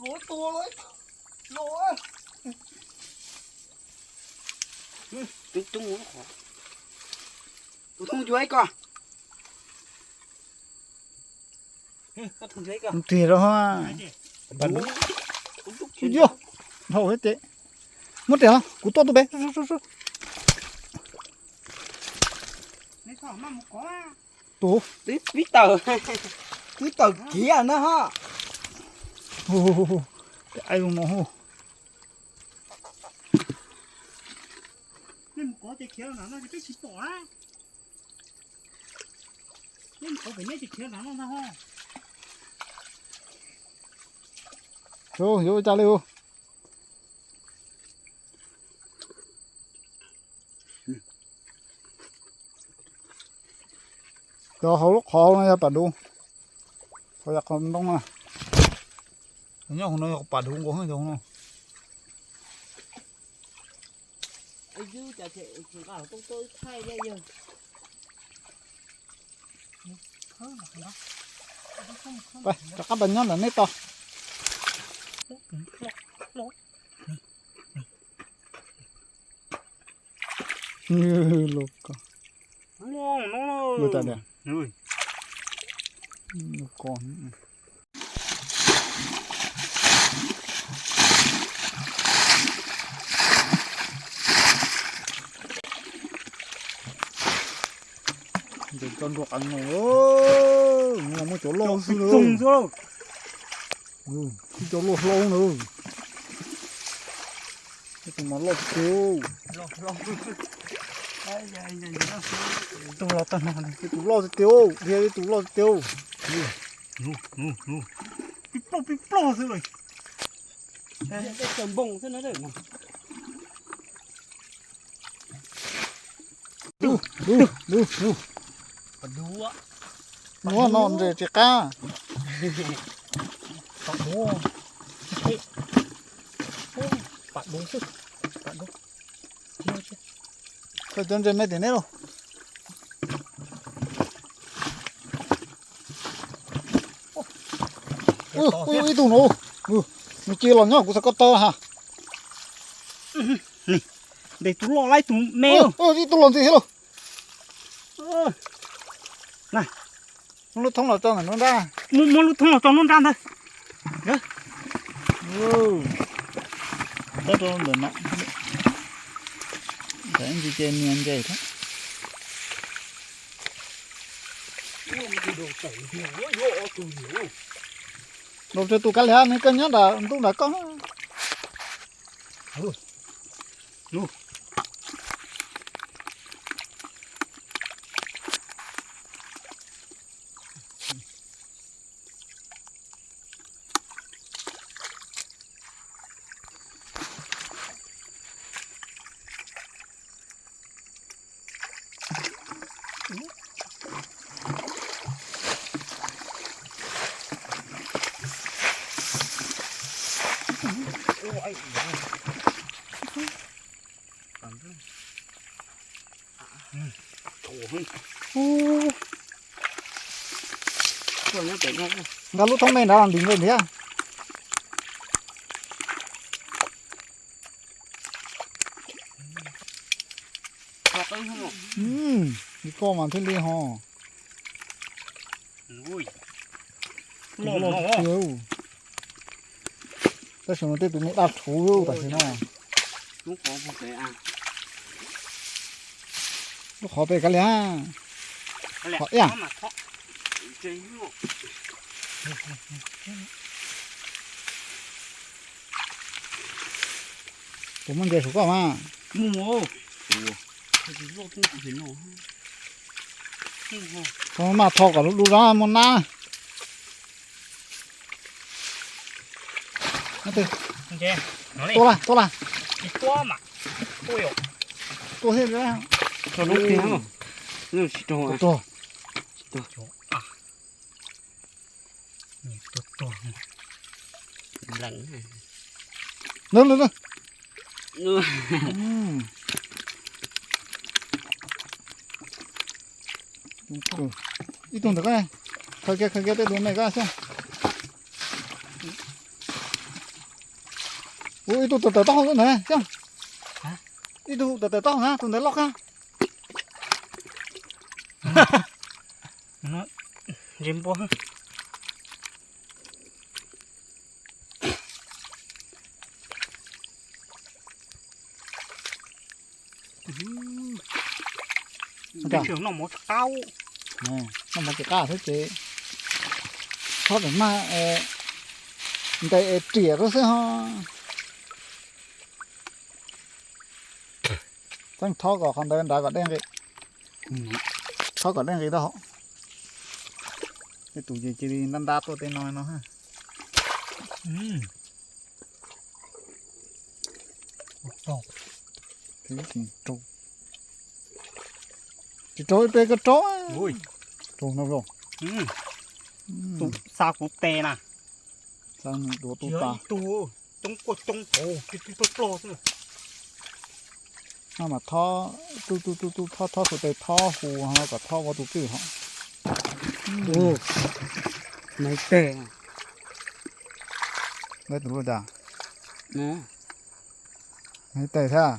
Luag ib tug, luag ib tug. Coob coob, kuv thoob cuag ib ko. Tig rau ha. Yog, dhau thiab ces. Muab ris, kuv tuaj tus pem. Tus twb tawm, twb tawm kiag na ha. Ua, ua, ua, ua, ua. Ua, ua, ua, ua. Yuav ua cas li. Cov hauv lub qhov no yog pas duv, qhov yam qhov ntoo na. Nyob hauv no yog pas duv nkaus cov hauv no. Rov qab pas nyob ntawm nej tos. Lub ko, lub ko. Ntes tso nrog qab no, muaj cov loj xwb. Tib cov loj hlob na. Ib tus mas loj tiag tiag. Ib tus loj tiag tiag, dhia ib tus loj tiag tiag. Pib ploj pib ploj xwb. Muab no ntses tsis qab. Koj cov ntses me tim neb lauj. Ib tug no, nws cia los nyob kuv xav koj tau ha. Ntes tus loj lawm tus me. Ib tug los ntxiv thiab lauj. Muab lub thoob los tso ntawm nruab nrab. Muab lub thoob los tso nruab nrab ntawd. Tawb rau ntawm no. Ntawm ntsis ces nias nce thiab. Rau tsawg tus kav liam, nws koj nyob nram ntug nram koj. Nkag lub thoob me nrad los ntim nkaus thiab. Li koj mas thiaj li ho. Loj tiag. Tab sis mas tej tus me daj rhuv tam sim no. Lub qhov pem kav liam. Qhov ib. Puas muaj ntses saum koj mas? Tau mas tho kom lub dub zab muaj nab. Tua la, tua la. Tua thiab. Tuag. Tuag. Ib tug ntawm koj, khaws kiag khaws kiag tej tus me koj xyov. Ua ib tug tawm tawm taub hau ntawd xyov. Ib tug tawm tawm taub hau na, tus ntawd loj kawg. Ntses npua. Noj mov tsis qab, noj mov tsis qab xwb ces txhob pem mag ntes es riam rau xwb ho. Txeeb thob kom qhov ntawd nrad kom dej nqis. Thob kom dej nqis rau hauv. Tej tus ces cia li ntab ntab tuaj tej no no. Tsis raug ib peb koj raug. Raug no los. Tus xa kuv tes na. Xa nws duav tus tas. Coob kuaj coob hauv, pib pib ploj ploj xwb. No mas thob, tu tu tu tu thob, thob tus tes thob hu no kom thob ua tus twj hov. Naiv tes. Naiv tus loj cas? Naiv tes thiab.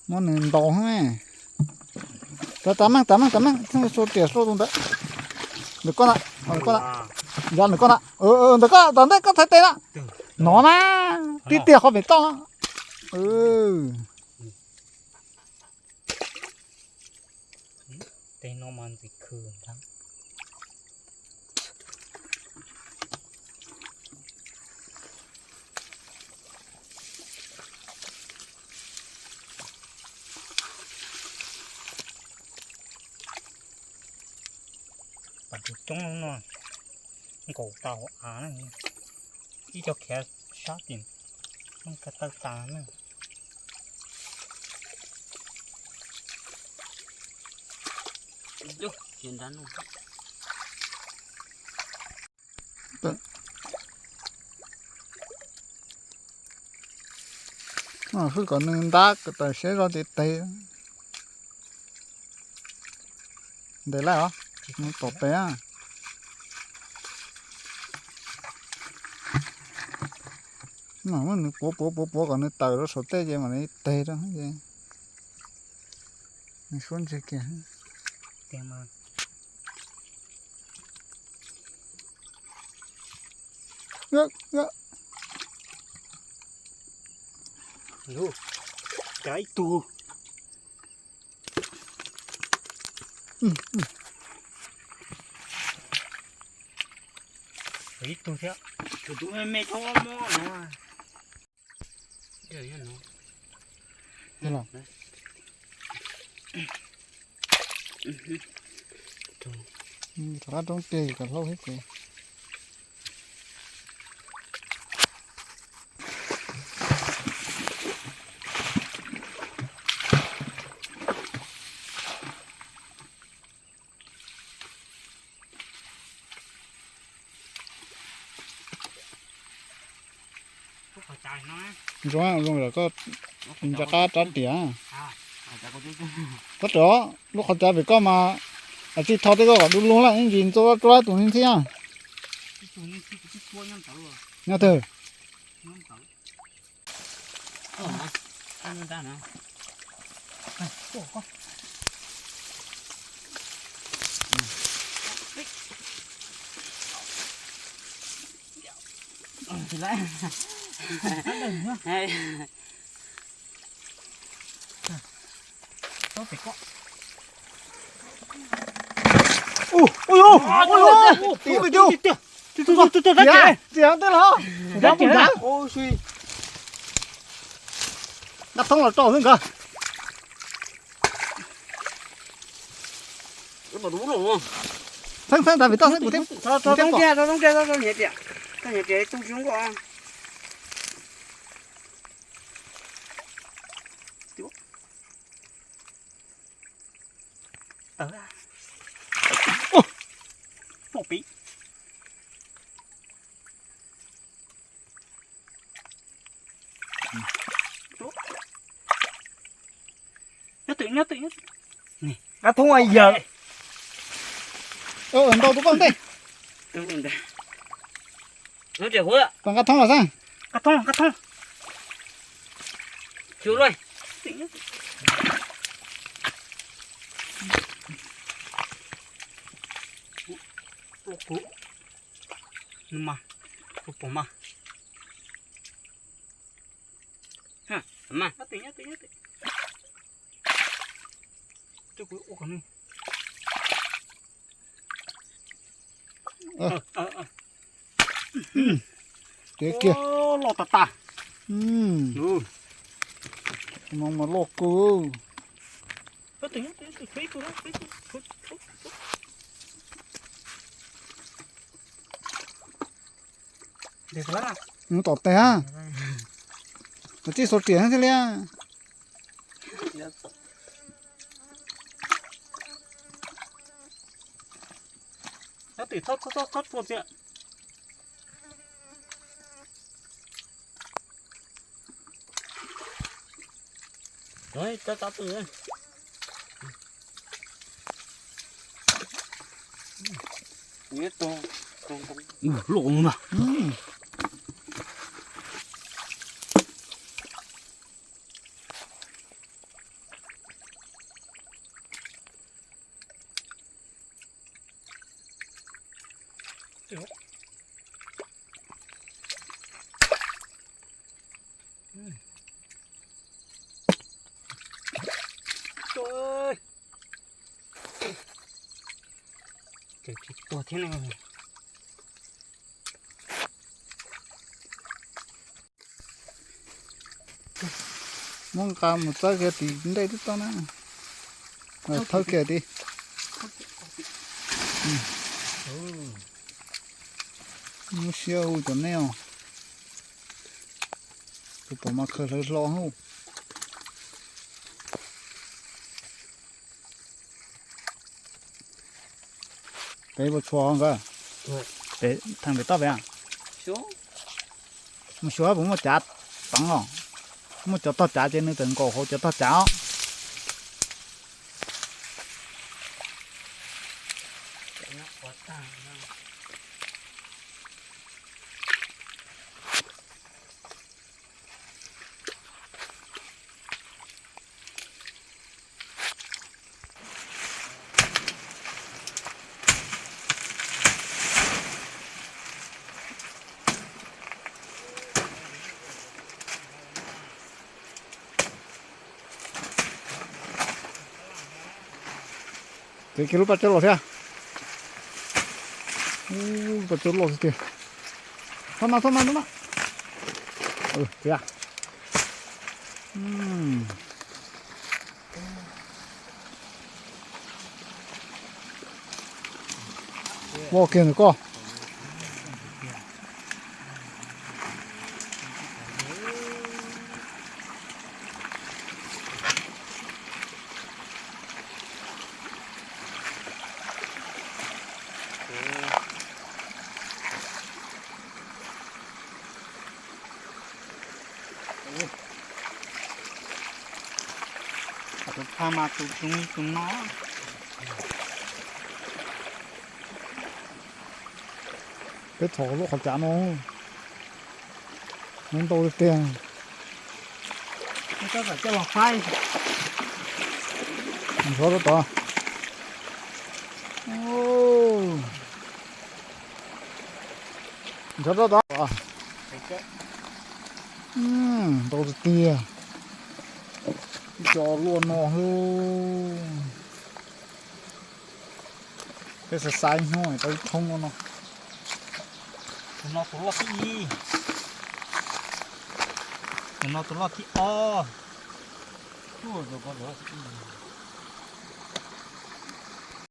Muab nws ntaus xwb. Tav tav meej tav meej tav meej, xyov riam soj tus ntawd. Ntawm koj na, ntawm koj na. Yog ntawm koj na. Ntawm koj tom ntej koj txhais tes na. No na, tib tiag qhov pem toj. Tej no mas ntxim khw ntag. Pom tus coob no nkaum tau av na, ib co khiav sab tim ka taw tas na. Hwj kom nws ntab tawm siab zog ces teg. Ntes lawm os, nws tom pem. Muab nws puav puav puav puav kom nws tawm rau saum tej ces mam li teg rau ces nws suab ntseg kiag. Cas ib tug. Ib tug thiab. Tus tus me me tsob mob no. Rov qab roob tiag kom hlauj thiab ces. Zoo, zoo lawm koj nco qab rab riam. Koj tso lub qhov cai pem koj mas, tsis tho tej koj kom du lug lawm ib ntsis ntxuav tsuab tus neeg thiab. Nyob twg? Ui, ui, ui, ui, ui, tiag, tiag, tiag, tiag, tiag, tiag, tiag, tiag. Nqa thoob los rau xwb nkawd. Txheeb txheeb tas vim toj xwb kuv thiab. Rau roob tiag, rau roob tiag, rau roob nyiav riam, koj nyiav riam tu xyoob koj. Pom pem. Nyob twm, nyob twm, nyob twm. Nqa thoob yawg. Ntau tus koj ntej. Koj nqa thoob los xab. Nqa thoob, nqa thoob. Mas, kuv pom mas. Mas. Tiag kiag. Loj tas tas. No mas loj kawg. Nws tom tes, tsis xuas riam thiab li. Loj na. Tsis tuag thiab ne. Muab nqa mus txawb kiag tim ntej twb tau na. Thawb kiag tim. Muab siab ua cov nej os. Tus pom mas khaws hlawv hlo hauj. Peb puas tshuav nkawd? Peb theem pem toj pem. Mus xyuas puas muaj cav teev os. Muaj cov tog cav ces nws tawm nkaum hauv cov tog cav os. Txiav kiag lub paj tsawb los thiab. Lub paj tsawb loj tiag tiag. Txhob mas, txhob mas, txhob mas. Txiav. Voj kiag ntawm koj. Tus phaj mas tus tsis tus no. Peb thov lub qhov cav no, nws ntau tiag tiag. Nrov rau tod. Nrov rau tod. Ntau tiag tiag. Ib co luaj no xwb. Peb xav xav ib hnub tau ib thoob no. Tus no tus loj thib ib. Tus no tus loj thib ob.